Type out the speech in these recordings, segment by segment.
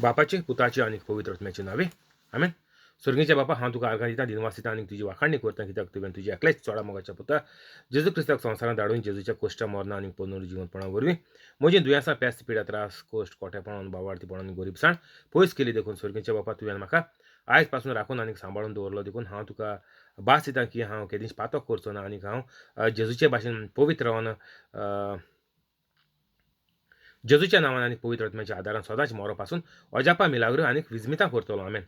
बापाचे, पुताचे आनी पवित्र आत्म्याचे नावे, आमेन. स्वर्गीच्या बापा, हांव तुका आर्गां दिता, दिनवास दिता आनी तुजी वाखाणणी करता, कित्याक तुवें तुज्या एकल्याच चोडा मोगाच्या पुता जेजू क्रिस्ताक संवसारांत धाडून जेजूच्या कोश्टा मरणा आनी पुनर्जिवनपणा वरवीं म्हजीं दुयेंसां, पेस्त, पिडा, त्रास, कोश्ट, कोटेपण, बावार्थीपण आनी गोरीबसाण पयस केली. देखून स्वर्गीच्या बापा, तुवें म्हाका आयज पासून राखून आनी सांबाळून दवरलो. देखून हांव तुका भास दिता की हांव केदींच पातक करचो ना आनी हांव जेजूचे भाशेन पवित्र रावन जेजूच्या नांवान आनी पवित्र आत्म्याच्या आदारान सदांच मरो पासून अजापा, मिलाग्रो आनी विजमितां करतलो. आमेन.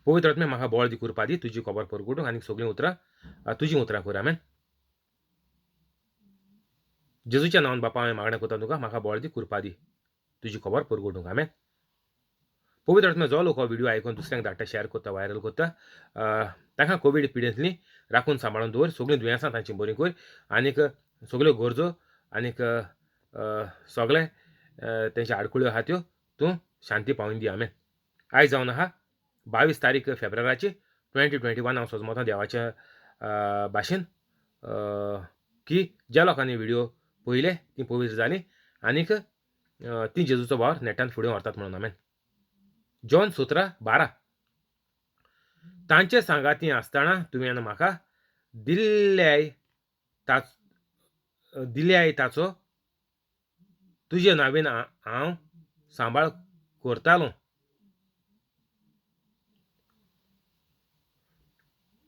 पवित्र आत्म्या, म्हाका बळ दी, कृपा दी, तुजी खबर परगटूंक आनी सगळीं उतरां तुजीं उतरां कर. आमेन. जेजूच्या नांवान बापा, हांवें मागणें करता तुका, म्हाका बळ दी, कृपा दी, तुजी खबर परगटूंक. आमेन. पवित्र आत्म्या, जो लोक हो व्हिडिओ आयकून दुसऱ्यांक धाडटा, शेअर करता, व्हायरल करता, तांकां कोवीड पिडेंतली राखून सांबाळून दवर. सगळीं दुयेंसां तांची बरीं कर आनीक सगल्यो गरजो आनीक सगळे तेंचे आडखळ्यो आहा त्यो तूं शांती पावून दी. आमेन. आयज जावन आहा 22 तारीख फेब्रुवाराची 2021. हांव सोजमता देवाच्या भाशेन की ज्या लोकांनी व्हिडिओ पळयले ती पवित्र जाली आनीक ती जेजूचो वावर नेटान फुडें व्हरतात म्हणून. आमेन. जॉन 17:12. तांचे सांगाती आसतना तुवें म्हाका दिल्याय ताचो तुजे नावेन हांव सांबाळ करतालो.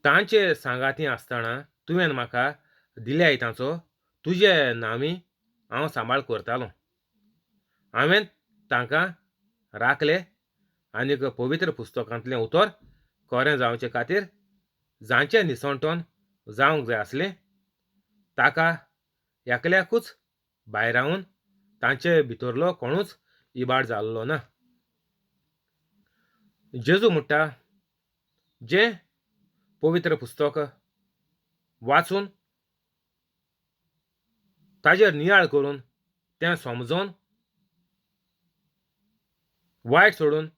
तांचे सांगाती आसतना तुवें म्हाका दिल्याय ताचो तुजे नांवी हांव सांबाळ करतालो. हांवें तांकां राखले आनीक पवित्र पुस्तकांतलें उतर खरें जावचे खातीर जांचें निसणटोन जावंक जाय आसलें ताका एकल्याकूच भायरावन तांचे भितरलो कोणूच इबाड जाल्लो ना. जेजू म्हणटा, जें पवित्र पुस्तक वाचून ताजेर नियाळ करून तें समजून वायट सोडून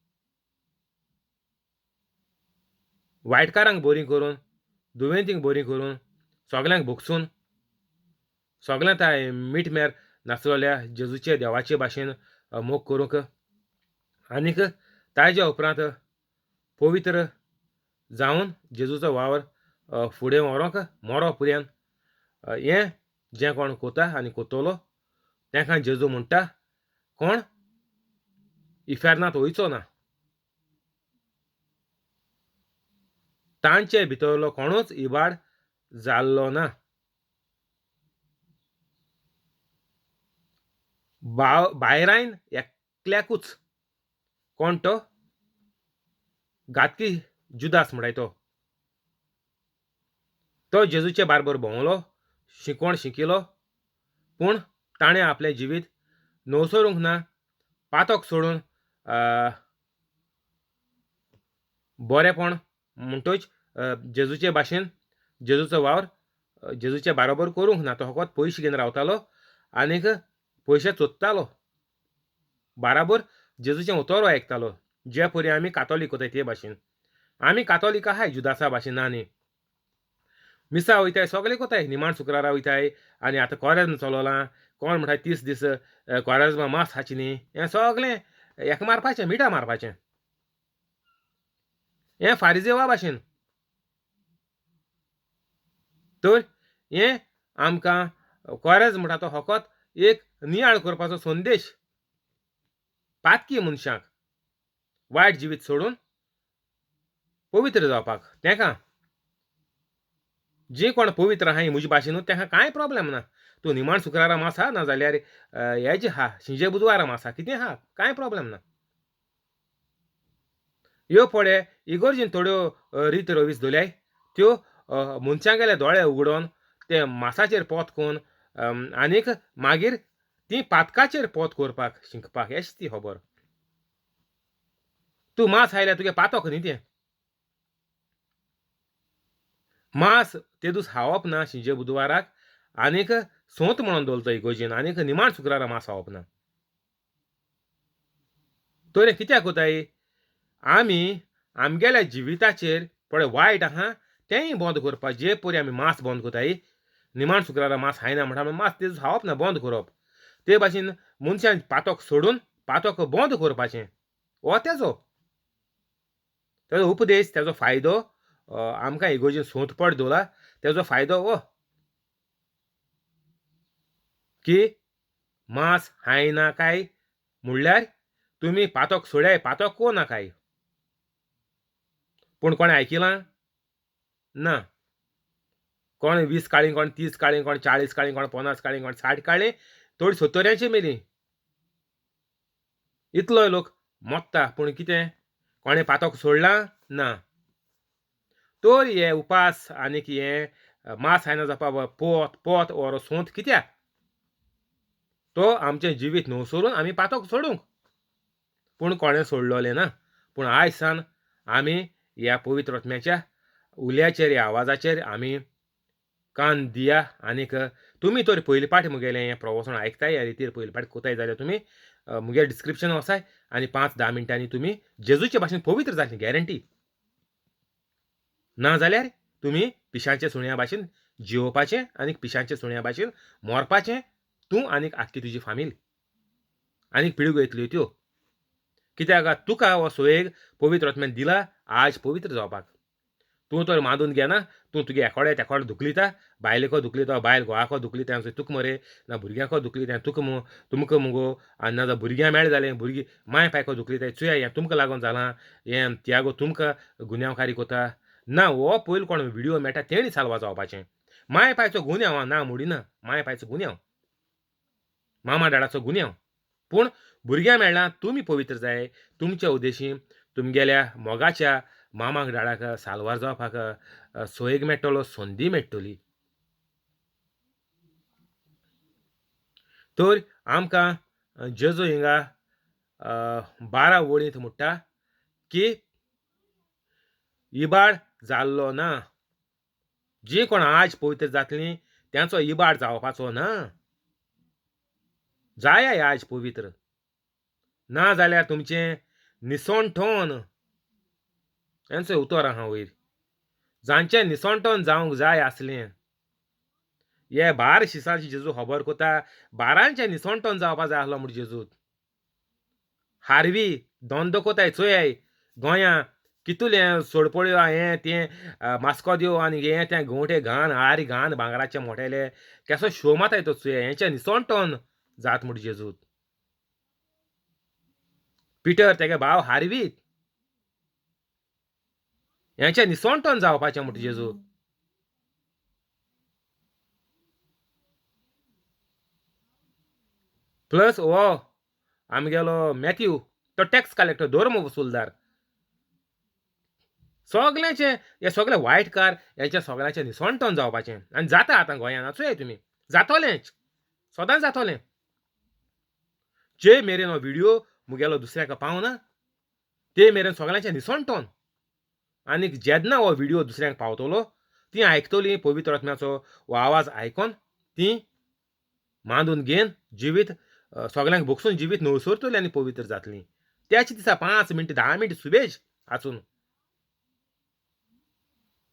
वायटकारांक बरीं करून, दुयेंतींक बरीं करून, सगल्यांक भोगसून, सगळ्यांक ताय मिटमेर नासलेल्या जेजूचे देवाचे भाशेन मोग करूंक आनीक ताज्या उपरांत पवित्र जावन जेजूचो वावर फुडें व्हरूंक मरो पर्यंत हें जें कोण कोता आनी कोतलो तांकां जेजू म्हणटा कोण इफेर्नांत वयचो ना. तांचे भितरलो कोणूच इबाड जाल्लो ना. भायरायन एकल्याकूच, कोण तो? घातकी जुदास म्हणटाय तो. तो जेजूचे बारबर भोंवलो, शिकवण शिकिलो, पूण ताणें आपलें जिवीत नवसरूंक ना. पातक सोडून बरेंपण म्हणटच जेजूचे भाशेन जेजूचो वावर जेजूचे बारोबर करूंक ना. तो फकत पयशे घेवन रावतालो आनीक पयशे चोदतालो, बाराबर जेजूचें उतर आयकतालो. जे परी आमी कातोलीक कोताय ते भाशेन आमी कातोलीक आहाय, जुदासा भाशेन ना न्ही. मिसा वयताय, सगळे कोताय, निमाण शुक्रारा वयताय आनी आतां कोरेज्म चलोलां. कोण म्हणटाय 30 दीस कोरेज्मा मास खाची न्ही, हें सगळें हेका मारपाचें, मिठा मारपाचें, हें फारिजेवा भाशेन. तर हें आमकां कोरेज म्हणटा तो फकत एक नियाळ करपाचो संदेश, पातकी मनशांक वायट जिवीत सोडून पवित्र जावपाक. तेका जे कोण पवित्र आहाय म्हजे भाशेन तेका कांय प्रोब्लेम ना. तूं निमाण शुक्रारा मास आहा ना जाल्यार हे जे आहा शिंजे बुधवारा मास आहा, कितें आहा, कांय प्रोब्लेम ना. ह्यो फुडें इगोर्जीन थोड्यो रीत रवीस दवरल्याय त्यो मनशांगेले दोळे उगडोन ते मासाचेर पोत करून आनीक मागीर ती पातकाचेर पोत करपाक शिकपाक, हेच ती खबर. तूं मास आयल्यार तुगे पातक न्ही तें. मास ते दीस खावप ना शिंजे बुधवाराक आनीक सोंत म्हणून दवरता इगोर्जीन आनीक निमाण शुक्रारा मास खावप ना. तर हें कित्याक कोताय? आमी आमगेल्या जिविताचेर थोडें वायट आहा तेंय बंद करपाक. जे परी आमी मास बंद कोताय, निमाण शुक्रारा मास खायना म्हणटा, मास ते खावप ना, बंद करप. ते भाशेन मनशान पातक सोडून पातोक बंद करपाचें हो तेजो तेजो उपदेश, तेजो फायदो आमकां इगोर्जेन सोंतपट दवरला तेजो फायदो हो की मांस खायनाकाय म्हणल्यार तुमी पातोक सोडाय, पातोक को नाकाय. पूण कोणें आयकिलां ना. कोण 20 काळी, कोण 30 काळी, कोण 40 काळी, कोण 50 काळी, कोण 60 काळी, थोडी 70 मेली. इतलो लोक मोत्ता, पूण कितें कोणें पातोक सोडलां ना. तर हे उपास आनीक हें मांस खायना जावपा पोत पोत or सोंत कित्याक? तो आमचें जिवीत न्हू सोडून आमी पातोक सोडूंक, पूण कोणें सोडलोलें ना. पूण आयज सान आमी ह्या पवित्र आत्म्याच्या उल्याचेर, ह्या आवाजाचेर आमी कान दिया. आनीक तुमी तर पयले पाट मुगेलें हें प्रवचन आयकताय, ह्या रितीर पयले पाट कोताय जाल्यार तुमी मुगे डिस्क्रिप्शन वचाय आनी 5-10 मिनटांनी तुमी जेजूचे भाशेन पवित्र जातली, गॅरंटी. ना जाल्यार तुमी पिशांचे सुण्या भाशेन जियोवपाचें आनी पिशांचे सुण्या भाशेन मरपाचें, तूं आनीक आख्खी तुजी फामील आनीक पिळग्यो येतल्यो त्यो. कित्याक तुका हो सोयेग पवित्र आत्म्यान दिला आज पवित्र जावपाक. तूं तर मांदून घेना, तूं तुगे एकोडे तेकोडे धुकलिता, बायलेको धुकलिता, बायल घोवाको धुकलिता, तुका मरे ना भुरग्यांको धुकलिता, तुका तुमकां मुगो, आनी ना भुरग्यां मेळ जालें भुरगीं माय पायको धुकलिता, चोया हें तुमकां लागून जालां, हें त्यागो तुमकां गुन्यांवकारी कोता ना. हो पयलो कोण व्हिडियो मेळटा तेणी साल्वा जावपाचें. माय पायचो गुन्यांव ना मोडिना, माय पायचो गुन्यांव, मामा डाडाचो गुन्यांव, पूण भुरग्यां मेळ्ळां तुमी पवित्र जाय. तुमच्या उद्देशी तुमगेल्या मोगाच्या मामाक डाडाक साल्वार जावपाक सोयेक मेळटलो, संदी मेळटली. तर आमकां जेजू हिंगा 12 वळींत म्हणटा की इबाड जाल्लो ना. जी कोण आज पवित्र जातली त्यांचो इबाड जावपाचो ना. जाय आज पवित्र, ना जाल्यार तुमचें निसणठोन, हेंचो उतर आहा वयर, जांचें निसणठोन जावंक जाय आसलें. हे 12 शिसांची जेजू खबर कोता, 12 निसणठोन जावपा जाय आसलो म्हूण जेजू. हारवी धंदो कोताय चोयाय गोंया कितुलें सोडपळ्यो हें तें मास्को दियो आनी हें तें गोंवटे घाण आरी घाण भांगराचे मोटेले केसो शो माताय तो चोया, हेंचें निसणठोन जात म्हूण जेजू. पिटर तेगे भाव हारवीत, हेंचें निसणठोन जावपाचें म्हूण जेजू. प्लस हो आमगेलो मॅथ्यू तो टॅक्स कलेक्टर, धर्म वसुलदार, सगळ्यांचे हे सगळे वायट कार हेंचे सगळ्यांचे निसणठोन जावपाचें. आनी जाता आतां गोंयान, चोया तुमी, जातोलेंच, सदांच जातोलें. जे मेरेन हो व्हिडियो मुगेलो दुसऱ्याक पावना ते मेरेन सगळ्यांचे निसणठोन. आनी जेन्ना हो व्हिडियो दुसऱ्यांक पावतलो ती आयकतली पवित्र आत्म्याचो हो आवाज आयकोन ती मांदून घेवन जिवीत सगळ्यांक भोगसून जिवीत नवसरतली आनी पवित्र जातली. त्याच दिसा 5 मिनट 10 मिनट सुबेज आसून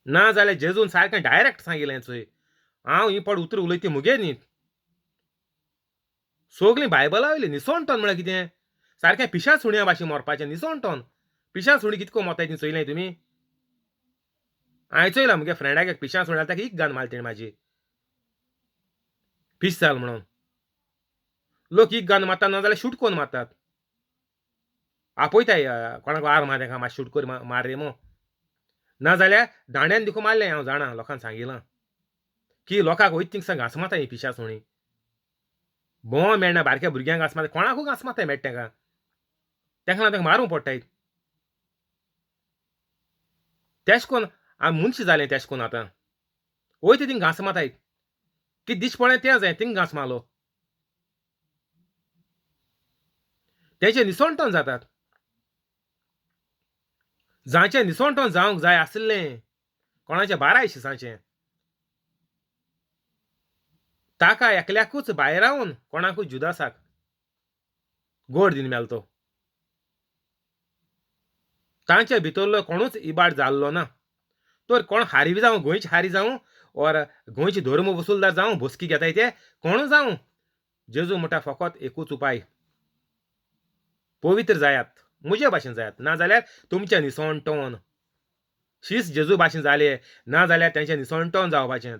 ना जाल्यार जेजून सारकें डायरेक्ट सांगिल्लें चोय, हांव ही पड उतरां उलयती मुगे न्ही, सगळीं बायबलां वयलीं. निसणटोन म्हळ्यार कितें? सारकें पिशा सुण्या भाशेन मरपाचें निसणटोन. पिशा सुणी कितको मोताय ती चोयलें तुमी? हांवें चोयलां मुगे फ्रेंडाक एक पिशा सुण्या ताका एक गान मारली तेणें म्हाजी, पीस जाल म्हणून. लोक एक गान मारतात ना जाल्यार शूट कोन्न मारतात, आपयताय कोणाक आर मार तेका मातशें शूट कर मार रे मो, ना जाल्यार दांड्यान देखून मारलें. हांव जाणा लोकांक सांगिलां की लोकांक वयता थिंगसान घांस मारता ही पिशा सुणी, भोंव मेळना बारक्या भुरग्यांक घांस मारता, कोणाकूय घांस मारता मेळटा तेंकां, तेंका लागून तेंकां मारूंक पडटाय. तेश कोन्न आमी मनशां जालें, तेश कोन्न आतां वयता थिंग घांस मारताय, कितें दीस पडलें तें जाय थिंग घांस मारलो, तेंचे निसणटोन जातात. जांचें निसणटोन जावंक जाय आसलें कोणाचें 12 शिसांचें, ताका एकल्याकूच भायरावन कोणाकूय जुदासाक गोड दिन मेलो तो. तांचे भितरलो कोणूच इबाड जाल्लो ना. तर कोण हारी जावं, गोंयची हारी जावं ओर गोंयची धर्म वसुलदार जावं, बोसकी घेताय ते कोणू जावं, जेजू म्हणटा फकत एकूच उपाय, पवित्र जायात, म्हजे भाशेन जायात, नाजाल्यार तुमचें निसणटोन. शीस जेजू भाशेन जाले ना जाल्यार तेंचें निसणटोन जावपाचें.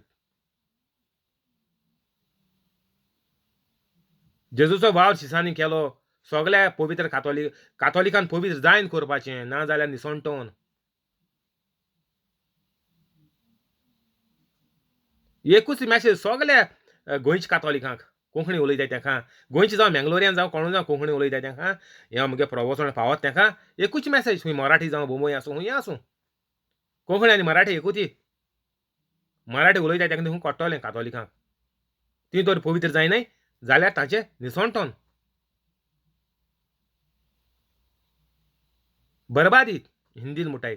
जेजूचो वावर शिसांनी केलो, सगल्या पवित्र कातोलिकान पवित्र जायन करपाचें, ना जाल्यार निसणटोन. एकूच मॅसेज सगल्या गोंयच्या कातोलिकांक, कोंकणी उलयताय तेंकां, गोंयचे जावं मेंगलोरियन जावं कोणूय जावं कोंकणी उलयताय तेंकां, हें म्हगे प्रवचन पावत तेंकां एकूच मॅसेज, खूंय मराठी जावं बोंबय आसूं खूंय आसूं, कोंकणी आनी मराठी एकूच. मराठी उलयताय तेंकां देखून कळटलें कातोलिकांक, ती तर पवित्र जायनाय जाल्यार तांचें निसणटोन, बरबादी हिंदीन म्हणटाय.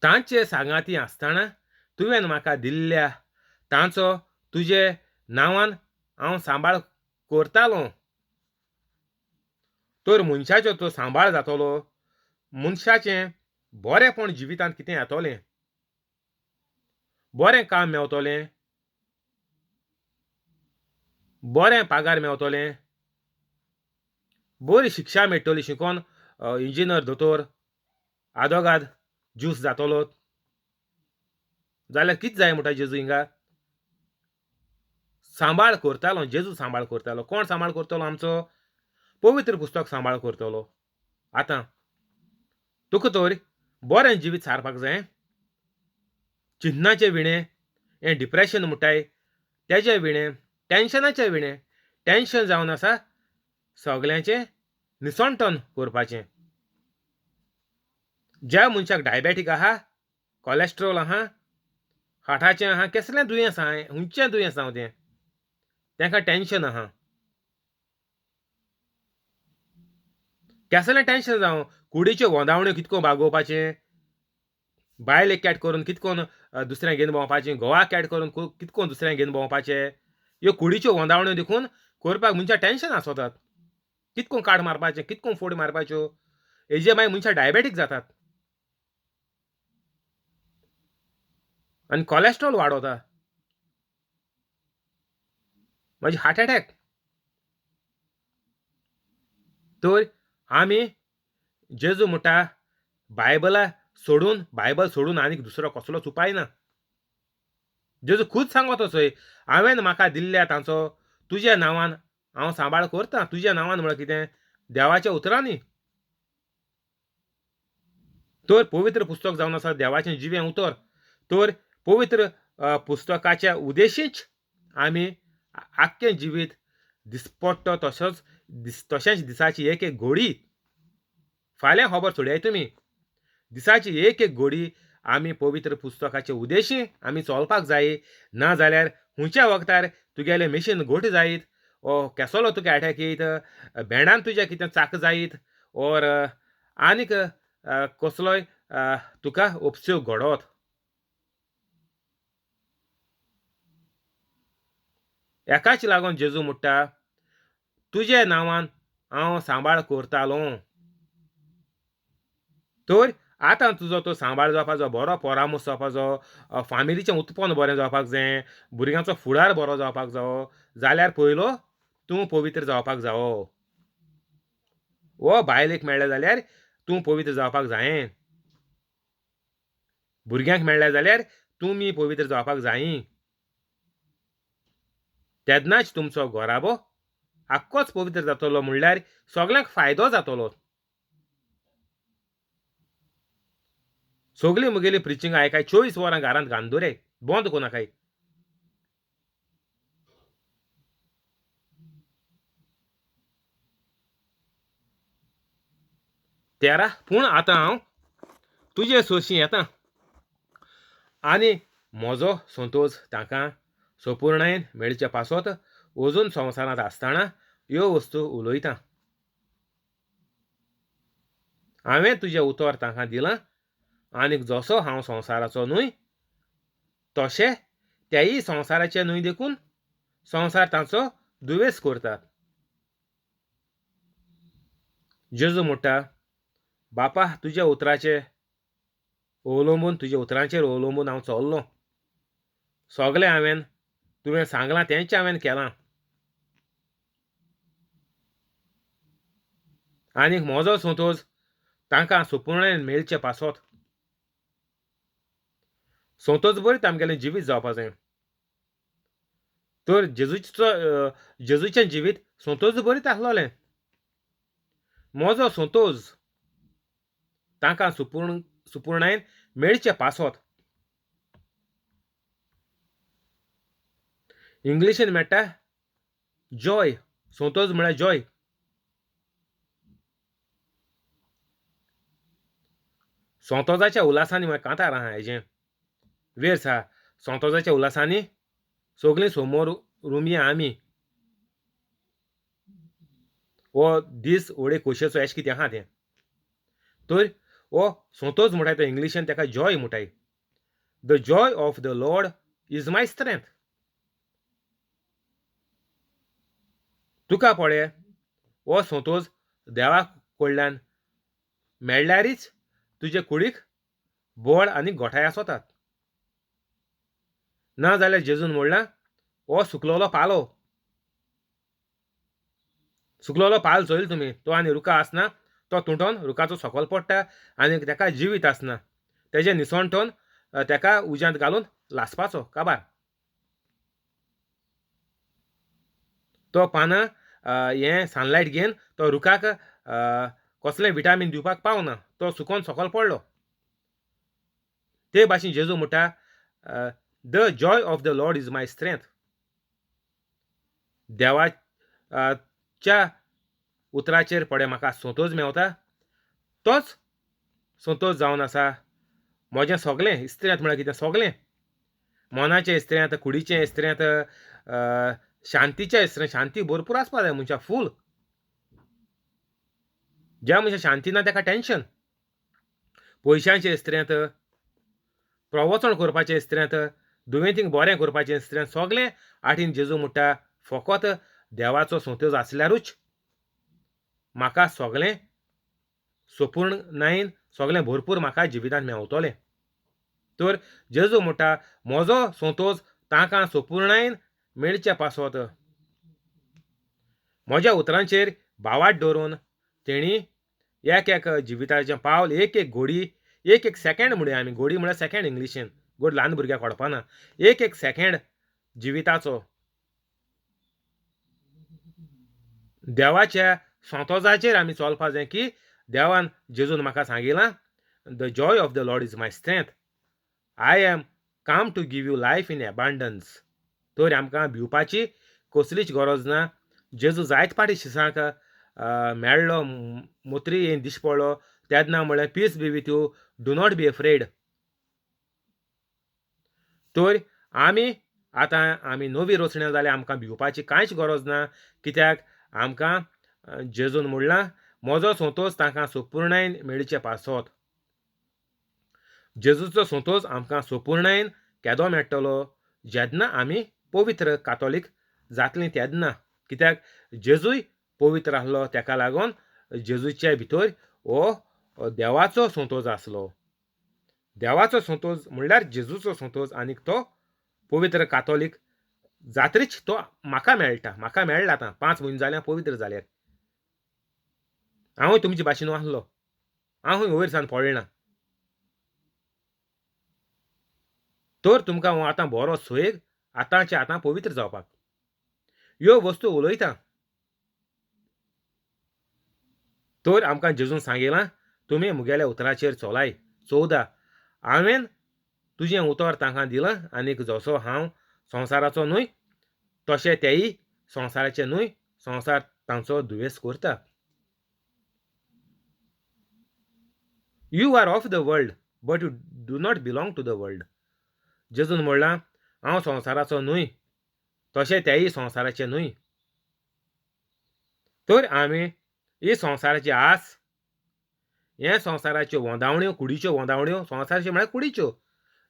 तांचे सांगाती आसतना तुवें म्हाका दिल्ल्या तांचो तुजे नांवान हांव सांबाळ करतालो. तर मनशाचो तो सांबाळ जातलो, मनशाचें बरेंपण जिवितांत कितें येतलें, बरें काम मेवतलें, बरें पागार मेवतलें, बरी शिक्षा मेळटली, शिकोन इंजिनियर, दोतोर, आदोगाद, ज्यूस जातलो जाल्यार कितें जाय म्हणटा जेजू हिंगा? सांबाळ करतालो जेजू, सांबाळ करतालो. कोण सांबाळ करतलो आमचो? पवित्र पुस्तक सांबाळ करतलो. आतां तुका तर बरें जिवीत सारपाक जाय, चिन्नाचे विणें, हें डिप्रेशन म्हणटाय तेजे विणें, टेंशनाचे विणें, टेंशन जावन आसा सगल्यांचें निसणटन करपाचें. ज्या मनशाक डायबेटीक आहा, कॉलेस्ट्रोल आहा, हार्टाचें आहा, केसलें दुयेंस आहा, खंयचें दुयेंस जावं तें, तेंकां टेंशन आहा. केसलें टेंशन जावं, कुडीच्यो वोंदावण्यो कितको बागोवपाचें, बायलेक कॅट करून कितकोन दुसऱ्यांक घेवन भोंवपाचें, घोवाक कॅट करून कितकोन दुसऱ्यांक घेवन भोंवपाचें, ह्यो कुडीच्यो वोंदावण्यो देखून करपाक मनशां टेंशन आसोतात. कितकोन काड मारपाचें, कितकोन फोड मारपाच्यो, हेजे मागीर मनशां डायबेटीक जातात आनी कॉलेस्ट्रॉल वाडोता, मागीर हार्ट एटॅक. तर आमी जेजू म्हणटा बायबला सोडून, बायबल सोडून आनीक दुसरो कसलोच उपाय ना. जेजू खूद सांगत चोय, हांवें म्हाका दिल्ल्या तांचो तुज्या नांवान हांव सांबाळ करता. तुज्या नांवान म्हळ्यार कितें? देवाच्या उतरांनी. तर पवित्र पुस्तक जावन आसा देवाचें जिवें उतर. तर पवित्र पुस्तकाच्या उद्देशीच आमी आख्खें जिवीत दिसपट्टो तसोच तशेंच दिसाची एक एक घोडी, फाल्यां खबर सोडयाय तुमी, दिसाची एक एक घोडी आमी पवित्र पुस्तकाचे उद्देशी आमी चलपाक जाय. ना जाल्यार खंयच्या वखदार तुगेलें मेशीन घोट जायत, ओ केसलो तुका एटॅक येयत, भेंडान तुज्या कितें चाक जायत, ओर आनीक कसलोय तुका उपसो घडत. एकाच लागून जेजू म्हणटा तुज्या नांवान हांव सांबाळ करतालो. तर आतां तुजो तो सांबाळ जावपाचो, बरो परामर्श जावपाचो, फामिलीचें उत्पन्न बरें जावपाक जाय, भुरग्यांचो फुडार बरो जावपाक जावो जाल्यार पयलो तूं पवित्र जावपाक जावो. वो बायलेक मेळ्ळें जाल्यार तूं पवित्र जावपाक जायें, भुरग्यांक मेळ्ळें जाल्यार तुमी पवित्र जावपाक जायी. तेन्नाच तुमचो घराबो आख्खोच पवित्र जातलो, म्हणल्यार सगल्यांक फायदो जातलो. सगळीं म्हगेली प्रिचिंग आयकाय 24 वरां घरांत गांदुरे बंद कोनाकाय. तेरा पूण आतां हांव तुजे सोशी येता आनी म्हजो संतोश तांकां सपुर्णायेन मेळचे पासत अजून संवसारांत आसतना ह्यो वस्तू उलयता. हांवें तुजें उतर तांकां दिलां आनीक जसो हांव संवसाराचो न्हय तशें तेय संवसाराचे न्हय, देखून संवसार तांचो दुवेस करतात. जेजू म्हणटा बापा तुज्या उतराचे अवलंबून, तुज्या उतरांचेर अवलंबून हांव चल्लो, सगळें हांवें तुवें सांगलां तेंच हांवें केलां आनीक म्हजो संतोश तांकां सुपूर्णायेन मेळचे पासत. संतोश बरीत आमगेलें जिवीत जावपा जाय. तर जेजूचो जेजूचें जिवीत संतोश बरीत आसलोलें. म्हजो संतोश तांकां सुपूर्णायेन मेळचे पासत. इंग्लिशीन मेळटा जॉय, संतोश म्हळ्यार जॉय. संतोजाच्या उल्हासांनी म्हळ्यार कांतार आहा हेजें वेर्स आहा. संतोजाच्या उल्हासांनी सगळीं समोर रुमया आमी, हो दीस व्हडे खोशयेचो एशें कितें आहा तें. तर हो संतोज म्हणटाय तो इंग्लिशीन ताका जॉय म्हणटाय. The joy of the Lord is my strength. तुका पळय हो संतोज देवा कडल्यान मेळ्ळ्यारीच तुजे कुडीक बळ आनी गोठाय आसतात. ना जाल्यार जेजून म्हणलां हो सुकलोलो पालो, सुकलोलो पाल चोयल तुमी, तो आनी रुखा आसना, तो तुटोन रुखाचो सकल पडटा आनी ताका जिवीत आसना. तेजें निसणटोन ताका उज्यांत घालून लासपाचो काबार. तो पानां हें सनलायट घेवन तो रुखाक कसलें विटामीन दिवपाक पावना, तो सुकोन सकल पडलो. ते भाशेन जेजू म्हणटा the joy of the Lord is my strength. देवाच्या उतराचेर पळय म्हाका संतोश मेवता, तोच संतोश जावन आसा म्हजें सगळें. स्त्रेंत म्हळ्यार कितें? सगळें मनाचें स्त्रेंत, कुडीचें स्त्रेंत, शांतीचें स्त्रेंत. शांती भरपूर आसपा जाय मनशाक, फूल. ज्या मनशाक शांती ना ताका टेंशन. पयशांचें स्त्रेंत, प्रवचन करपाचें स्त्रेंत, दुयेंतींक बरें करपाचें स्त्रेंत, सगळें आठीन जेजू म्हणटा फकत देवाचो संतोश आसल्यारूच म्हाका सगळें सोपूर्ण नायन सगळें भरपूर म्हाका जिवितांत मेवतलें. तर जेजू म्हणटा म्हजो संतोश तांकां सोपूर्णायेन मेळचे पासत म्हज्या उतरांचेर भावार्थ दवरून तेणी एक एक जिविताचें पावल, एक एक घोडी, एक एक सेकेंड म्हणुया आमी, घोडी म्हळ्यार सेकेंड इंग्लिशीन, गोड ल्हान भुरग्याक कळपाना, एक एक सेकेंड जिविताचो देवाच्या संतोजाचेर आमी चलपा जाय की देवान जेजून म्हाका सांगिलां the joy of the Lord is my strength, I am come to give you life in abundance. तर आमकां भिवपाची कसलीच गरज ना. जेजू जायत फाटी शिसांक मेळ्ळो, मोत्री येवन दिश्टी पडलो तेन्ना म्हळें peace be with you, do not be afraid. तर आमी आतां आमी नवी रचण्या जाल्यार आमकां भिवपाची कांयच गरज ना, कित्याक आमकां जेजून म्हणलां म्हजो संतोश तांकां सोपूर्णायेन मेळचे पासत. जेजूचो संतोश आमकां सोपूर्णायेन केदो मेळटलो? जेन्ना आमी पवित्र कातोलीक जातलीं तेन्ना. कित्याक जेजूय पवित्र आसलो, तेका लागून जेजूचे भितर हो देवाचो संतोश आसलो. देवाचो संतोश म्हणल्यार जेजूचो संतोश, आनीक तो पवित्र कातोलीक जात्रीच तो म्हाका मेळटा. म्हाका मेळ्ळा आतां 5 म्हयने जाल्या पवित्र जाल्यार. हांवूय तुमचे भाशेन आसलो, हांवूय वयर सान पडना. तर तुमकां हांव आतां बरो सोयेग आतांचे आतां पवित्र जावपाक ह्यो वस्तू उलयतां. तर आमकां जेजून सांगिलां तुमी मुगेल्या उतराचेर चलाय. 14 हांवें तुजें उतर तांकां दिलां आनीक जसो हांव संवसाराचो न्हय तशें तेय संवसाराचे न्हय, संवसार तांचो दुयेंस करता. You are of the world but you do not belong to the world. जेजून म्हणलां हांव संवसाराचो न्हय तशें तेय संवसाराचे न्हय. तर आमी ही संवसाराची आस, हे संवसाराच्यो वोंदावण्यो, कुडीच्यो वोंदावण्यो, संवसाराच्यो म्हळ्यार कुडीच्यो,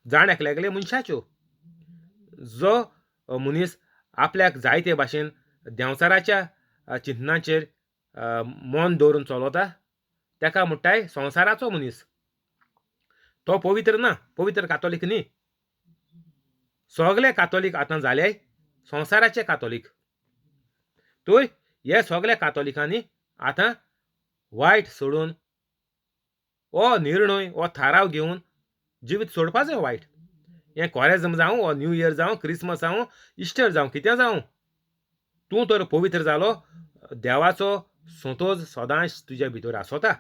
जाण एकल्यागेले मनशाच्यो. जो मनीस आपल्याक जाय ते भाशेन देंवचाराच्या चिंतनाचेर मन दवरून चलता ताका म्हणटाय संवसाराचो मनीस. तो पवित्र ना, पवित्र कातोलीक न्ही. सगळे कातोलीक आतां जाले संवसाराचे कातोलीक. तर हे सगल्या कातोलिकांनी आतां वायट सोडून हो निर्णय हो थाराव घेवन जिवीत सोडपा जाय वायट. हें कोरेज्म जावं हो न्यू इयर जावं क्रिसमस जावं इस्टर जावं कितें जावं, तूं तर पवित्र जालो, देवाचो संतोज सदांच तुज्या भितर आसता.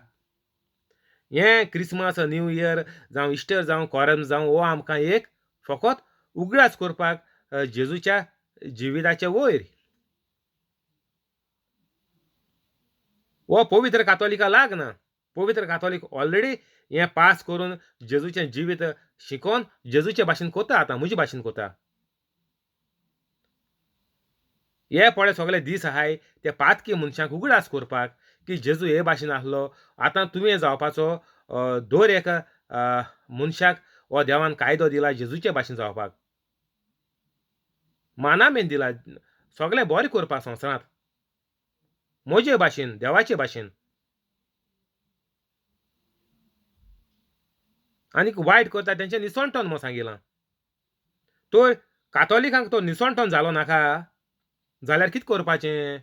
हें क्रिसमस न्यू इयर जावं इस्टर जावं कोरेज्म जावं हो आमकां एक फकत उगडास करपाक जेजूच्या जिविताचे वयर. हो पवित्र कातोलिका लागना. पवित्र कातोलीक ऑलरेडी हें पास करून जेजूचें जिवीत शिकोवन जेजूचे भाशेन कोता, आतां म्हजे भाशेन कोता. हे पळय सगळे दीस आहाय ते पातकी मनशांक उगडास करपाक की जेजू हे भाशेन आसलो, आतां तुवें जावपाचो दर एका मनशाक हो देवान कायदो दिला जेजूचे भाशेन जावपाक, मानामेन दिला सगळें बरें करपाक संवसारांत म्हजे भाशेन देवाचे भाशेन. आनीक वायट करता तेंचे निसणटन म्हूण सांगिलां. तर कातोलिकांक तो निसणटन जालो नाका जाल्यार कितें करपाचें?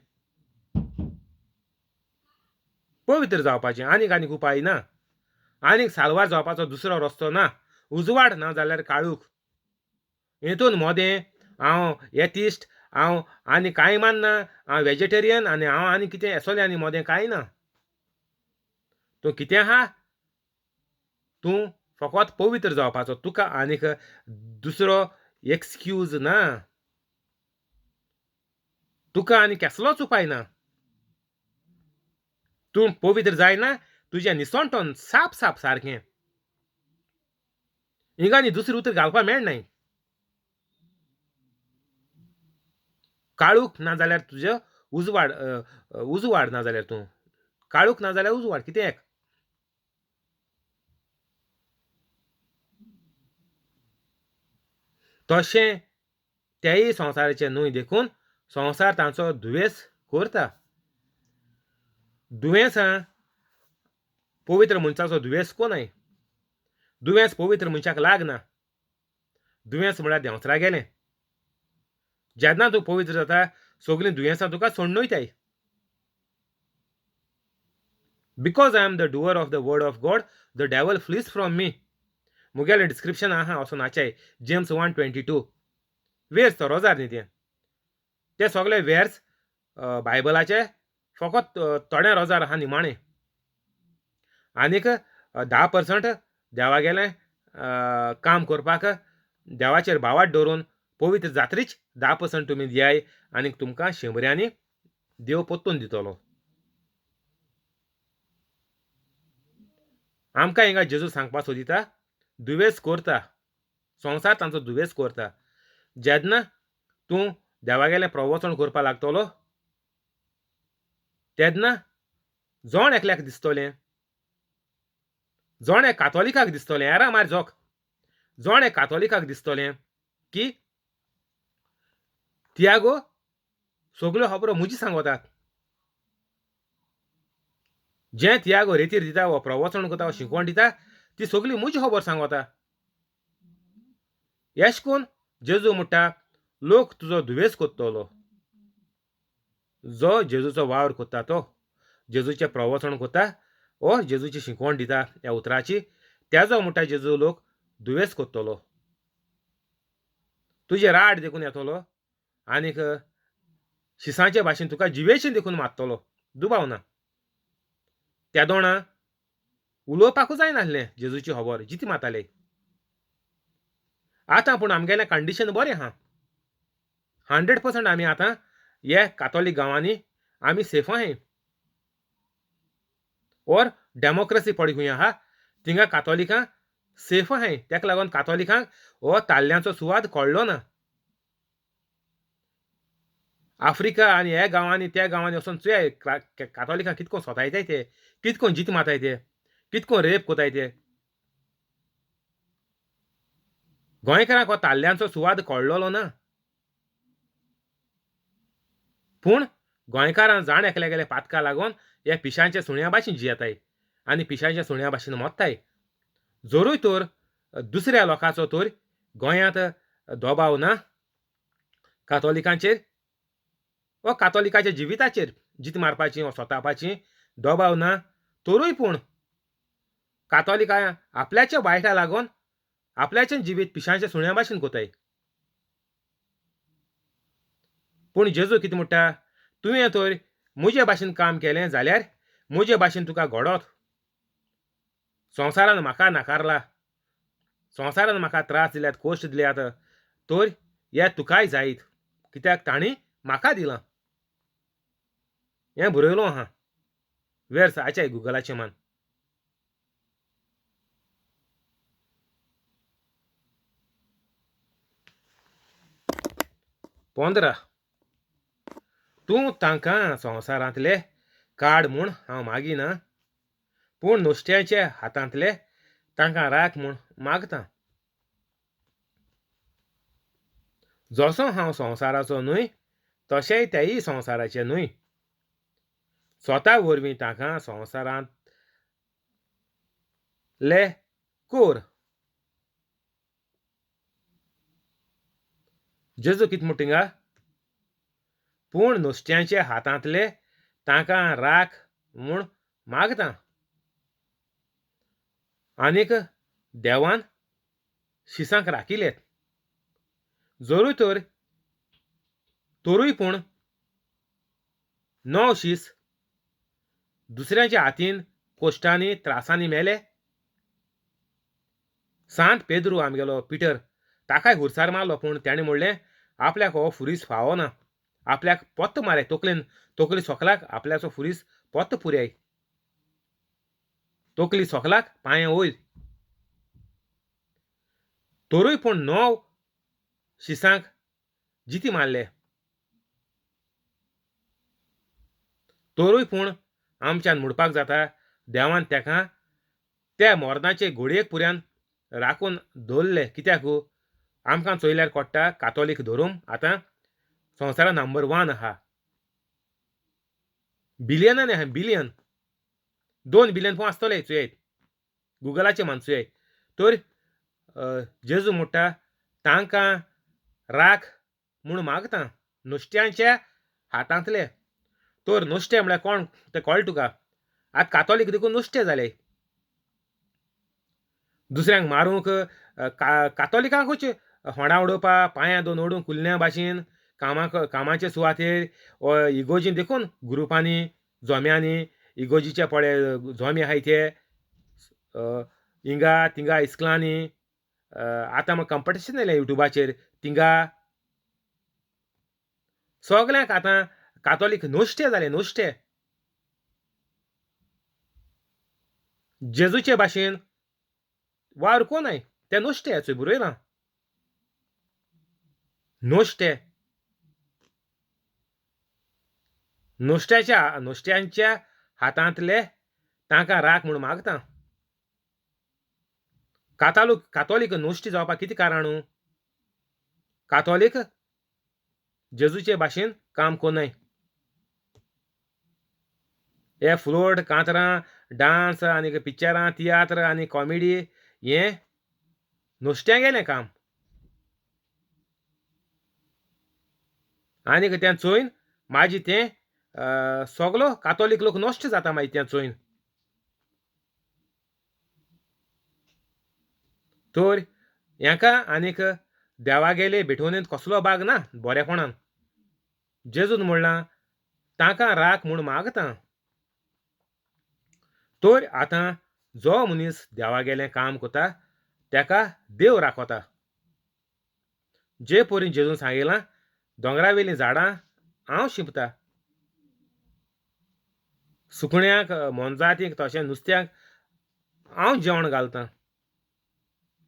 पवित्र जावपाचें. आनीक आनीक उपाय ना, आनीक साल्वार जावपाचो दुसरो रस्तो ना, उजवाड ना जाल्यार काळूख. हेतून मोदें हांव एथिस्ट, हांव आनी कांय मानना, हांव वेजिटेरियन आनी हांव आनी कितें असलें आनी मोदें कांय ना. तूं कितें आहा, तूं फकत पवित्र जावपाचो, तुका आनीक दुसरो एक्सक्यूज ना, तुका आनी केसलोच उपाय ना. तूं पवित्र जायना तुजें निसणटन साप साप सारकें, हिंगा आनी दुसरें उतर घालपाक मेळनाय. काळूख ना जाल्यार तुजें उजवाड, उजवाड ना जाल्यार तूं काळूख ना जाल्यार उजवाड कितें एक. तशें तेय संवसाराचें न्हय, देखून संवसार तांचो दुयेंस करता. दुयेंसां पवित्र मनशाचो दुयेंस कोनाय, दुयेंस पवित्र मनशाक लागना. दुयेंस म्हळ्यार देंवचारा गेलें. जेन्ना तूं पवित्र जाता सगळीं दुयेंसां तुका सोडून वयताय. Because I am the doer of the word of God the devil flees from me. मुगेलें डिस्क्रिप्शन आहा असो नाचाय जेम्स 1:22. वेर्स तो रोजार न्ही तें, ते सगळे वेर्स बायबलाचे फकत थोडे रोजार आहा निमाणें. आनीक 10% देवागेलें काम करपाक देवाचेर भावाट दवरून पवित्र जात्रीच 10% तुमी दियाय आनीक तुमकां शंबऱ्यांनी देव परतून दितलो. आमकां हिंगा जेजू सांगपाक सोदिता, दुवेस करता संवसार तांचो दुवेस करता. जेन्ना तूं देवागेलें प्रवचन करपाक लागतलो तेन्ना जण एकल्याक दिसतलें, जण एक कातोलिकाक दिसतलें, येरा मार जोक, जण एक कातोलिकाक दिसतलें की तियागो सगल्यो खबरो म्हजी सांगतात. जें तियागो रेतीर दिता वो प्रवचन करता वो शिकवण दिता ती सगली म्हजी खबर सांगता. एश कोन जेजू म्हणटा लोक तुजो दुवेस करतलो. जो जेजूचो वावर करता तो जेजूचें प्रवचन करता वो जेजूची शिकवण दिता ह्या उतराची, तेजो म्हणटा जेजू लोक दुवेस करतलो. तुजें राड देखून येतलो आनीक शिसांचे भाशेन तुका जिवेशीन देखून मारतलो, दुबाव ना. त्या दोणा उलोवपाकूच जायनासलें जेजूची खबर जिती मारताले. आतां पूण आमगेलें कंडिशन बरें आहा, 100% आमी आतां हे कातोलीक गांवांनी आमी सेफ आहाय. और डेमोक्रेसी पळय खंय आहा थिंगा कातोलिकां सेफ आहाय. तेका लागून कातोलिकांक हो ताल्ल्यांचो सुवाद कळ्ळो ना. आफ्रिका आनी हे गांवांनी त्या गांवांनी वचोन चोयाय कातोलिकांक कितको सोतायताय ते, कितको जीत मारताय ते, कितको रेप कोताय ते. गोंयकारांक हो ताल्ल्यांचो सुवाद कळ्ळलो ना. पूण गोंयकारां जाण एकल्या गेले पातका लागून हे पिशांच्या सुण्या भाशेन जियेताय आनी पिशांच्या सुण्या भाशेन मोत्ताय. जरूय तर दुसऱ्या लोकांचो तर गोंयांत दबाव ना, कातोलिकांचेर वा कातोलिकाच्या जिविताचेर जीत मारपाची वा सोतापाची दबाव ना, तरूय पूण कातोलिकां आपल्याच्या वायटा लागून आपल्याचें जिवीत पिशांच्या सुण्या भाशेन कोताय. पूण जेजू कितें म्हणटा, तुवें तर म्हजे भाशेन काम केलें जाल्यार म्हजे भाशेन तुका घडत. संवसारान म्हाका नाकारला, संवसारान म्हाका त्रास दिल्यात, कश्ट दिल्यात, तर हे तुकाय जायत, कित्याक तांणी म्हाका दिलां. हें बरयलो आहा वेर्स आच्याय गुगलाचें मान. 15 तूं तांकां संवसारांतले काड म्हूण हांव मागिना, पूण नुस्त्याच्या हातांतले तांकां राख म्हूण मागता. जसो हांव संवसाराचो न्हय तशेंय तेय संवसाराचे न्हय. स्वता वरवीं तांकां संवसारांतले कोर. जेजू कितें म्हणटा थिंगा, पूण नुस्त्यांच्या हातांतले तांकां राख म्हूण मागता. आनीक देवान शिसांक राखिलेत जरूय तर तरूय पूण 9 शीस दुसऱ्यांच्या हातीन कोश्टांनी त्रासांनी मेले. सांत पेद्रू आमगेलो पिटर ताकाय हुरसार मारलो, पूण ताणें म्हणलें आपल्याक हो फुरीस फावना, आपल्याक पोत्त मारे तकलेन, तकली सोकलाक आपल्याचो फुरीस पोत्त पुराय, तकली सोकलाक पांये वयर. तरूय पूण 9 शिसांक जिती मारले. तरूय पूण आमच्यान म्हणपाक जाता देवान ताका त्या मोरनाचे घोडयेक पुऱ्यान राखून दवरले. कित्याक आमकां चोयल्यार कोट्टा कातोलीक धरून आतां संवसारान नंबर 1 आहा, बिलियनांनी आहा, बिलियन 2 बिलियन पूण आसतले चोयात गुगलाचे मान चोयात. तर जेजू म्हणटा तांकां राख म्हूण मागता नुस्त्यांच्या हातांतले. तर नुस्तें म्हळ्यार कोण तें कळटा तुका. आतां कातोलीक देखून नुस्तें जालें, दुसऱ्यांक मारूंक कातोलिकांकूच होंडा उडोवपा, पांयां दोन ओडूंक कुल्ल्या भाशेन कामाक कामाचे सुवातेर इगोजी देखून ग्रुपांनी जोम्यांनी इगोजीचे पळे जोमे आहाय ते हिंगा थिंगा इस्कलांनी. आतां म्हाका कंपिटिशन येयलें युट्यूबाचेर, थिंगा सगल्यांक आतां कातोलीक नुस्तें जालें, नुस्तें. जेजूचे भाशेन वावर कोणाय तें नुस्तें चोय बरयलां नुस्तें. नुस्त्याच्या नुस्त्यांच्या हातांतले तांकां राख म्हूण मागता. कातोलीक नुस्तें जावपाक कितें कारण? कातोलीक जेजूचे भाशेन काम कोन्नाय. हे फ्लोट कांतरां डांस आनी पिक्चरां तियात्र आनी कॉमेडी हें नुस्त्यां गेलें काम. आनीक तें चोयन मागीर तें सगलो कातोलीक लोक नश्ट जाता मागीर तें चोयन. तर हेका आनीक देवागेले भेटवणेंत कसलो भाग ना बरेपणान. जेजून म्हणलां तांकां राख म्हूण मागता. तर आतां जो मनीस देवागेलें काम करता ताका देव राखता. जे परी जेजून सांगिलां दोंगरावेलीं झाडां हांव शिंपता, सुकण्यांक मोनजातींक तशें नुस्त्यांक हांव जेवण घालतां.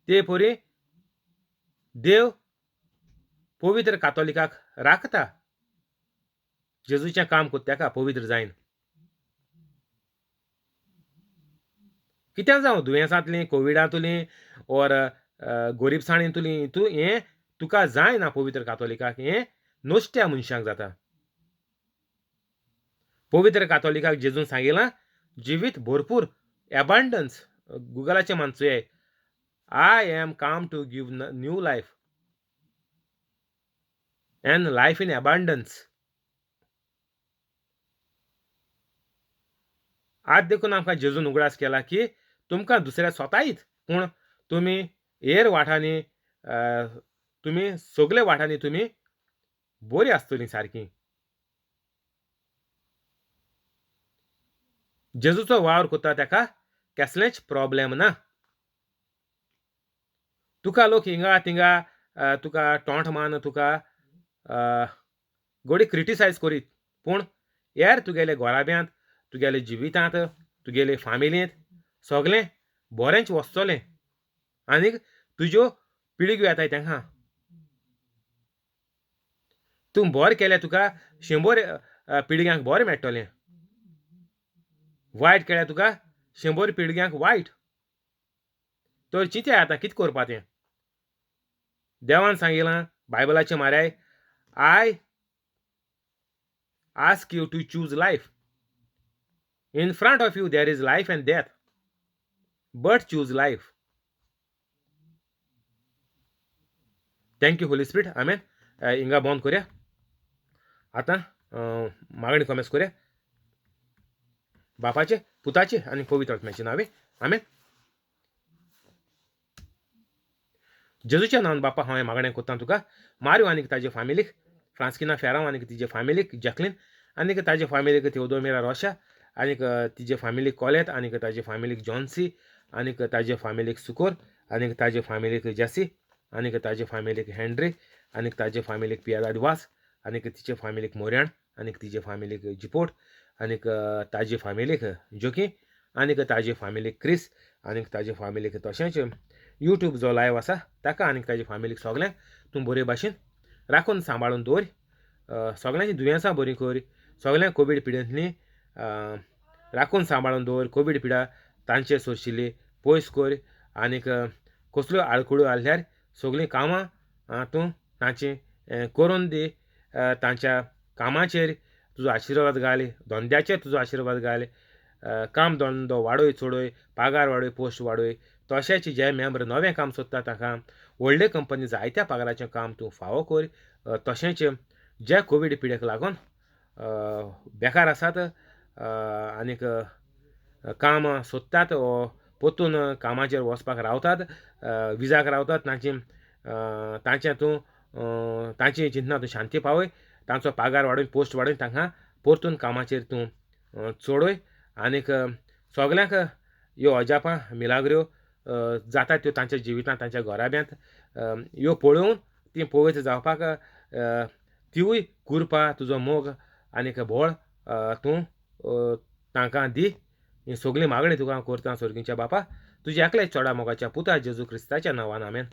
ते परी देव पवित्र कातोलिकाक राखता. जेजूचें काम करता ताका पवित्र जायन. कितें जावं दुयेंसांतलीं कोविडांतलीं ओर गोरीबसाणींतलीं तूं हें तुका जायना पवित्र कातोलिकाक, हें नुस्त्या मनशांक जाता. पवित्र कातोलिकाक जेजून सांगिलां जिवीत भरपूर एबांडन्स. गुगलाचें मानचोय I am come to give new life. And life in abundance. आज देखून आमकां जेजून उगडास केला की तुमकां दुसऱ्या स्वतायत, पूण तुमी हेर वाठांनी, तुमी सगळे वाठांनी तुमी बरी आसतली सारकी. जेजूचो वावर करता ताका कसलेंच प्रॉब्लेम ना. तुका लोक हिंगा थिंगा तुका टोंट मान, तुका गोडी क्रिटिसायज करीत, पूण हेर तुगेले घराब्यांत, तुगेले जिवितांत, तुगेले फामिलींत सगळें बरेंच वचतलें आनीक तुज्यो पिळग्यो येताय तांकां. तूं बरें केल्यार तुका 100 पिळग्यांक बरें मेळटलें, वायट केल्यार तुका 100 पिळग्यांक वायट. तर चिंत्या आतां कितें करपा तें. देवान सांगिलां बायबलाचें माराय, I ask you to choose life. In front of you there is life and death, but choose life. Thank you Holy Spirit. Amen. हिंगा बंद करया आतां, मागणी कॉमेस करया बापाचे, पुताचे आनी पवित्र आत्म्याचे नांवे. आमेन. जेजूच्या नांवान बापा हांवें मागणें करता तुका, मारियो आनीक ताजे फामिलीक, फ्रांस्किना फेरांव आनीक तिजे फामिलीक, जॅकलीन आनीक ताजे फामिलीक, तेवदोमिरा रोशा आनीक तिजे फामिलीक कॉलेत आनीक ताजे फामिलीक जॉन्सी आनीक ताजे फामिलीक सुकोर आनीक ताजे फामिलीक जेसी आनीक ताजे फामिलीक हेनरी आनीक ताजे फामिलीक पियादाद वास आनीक तिचे फामिलीक मोर्याण आनीक तिजे फामिलीक जिपोट आनीक ताजे फामिलीक जोकी आनीक ताजे फामिलीक क्रिस आनीक ताजे फामिलीक तशेंच यूट्यूब जो लायव आसा ताका आनीक ताजे फामिलीक सगल्यांक तूं बरे भाशेन राखून सांबाळून दवर. सगल्यांची दुयेंसां बरीं कर, सगल्यांक कोवीड पिडेंतली राखून सांबाळून दवर, कोवीड पिडा तांचे सोरशिल्ली पयस कर आनीक कसल्यो आडखळ्यो आसल्यार सगळीं कामां तूं तांची करून दी. तांच्या कामाचेर तुजो आशिर्वाद घाल, धंद्याचेर तुजो आशिर्वाद घाल, काम धंदो वाडय चडय, पागार वाडय, पोस्ट वाडय. तशेंच जे मेंबर नवें काम सोदता ताका व्हडले कंपनी जायत्या पगाराचें काम तूं फावो कर. तशेंच जे कोवीड पिडेक लागून बेकार आसात आनीक काम सोदतात वो परतून कामाचेर वचपाक रावतात, विजाक रावतात, तांचें तूं तांची चिंतना तूं शांती पावय, तांचो पागार वाडोवन पोस्ट वाडोवन तांकां परतून कामाचेर तूं चडय आनीक सगल्यांक ह्यो अजापां मिलाग्र्यो जातात त्यो तांच्या जिवितांत, तांच्या घराब्यांत ह्यो पळोवन ती पवित्र जावपाक तिवूय कृपा, तुजो मोग आनीक बळ तूं तांकां दी. ही सगळीं मागणी तुका हांव करता सर्गीच्या बापा, तुज्या एकल्या चोडा मोगाच्या पुता जेजू क्रिस्ताच्या नांवान. आमेन.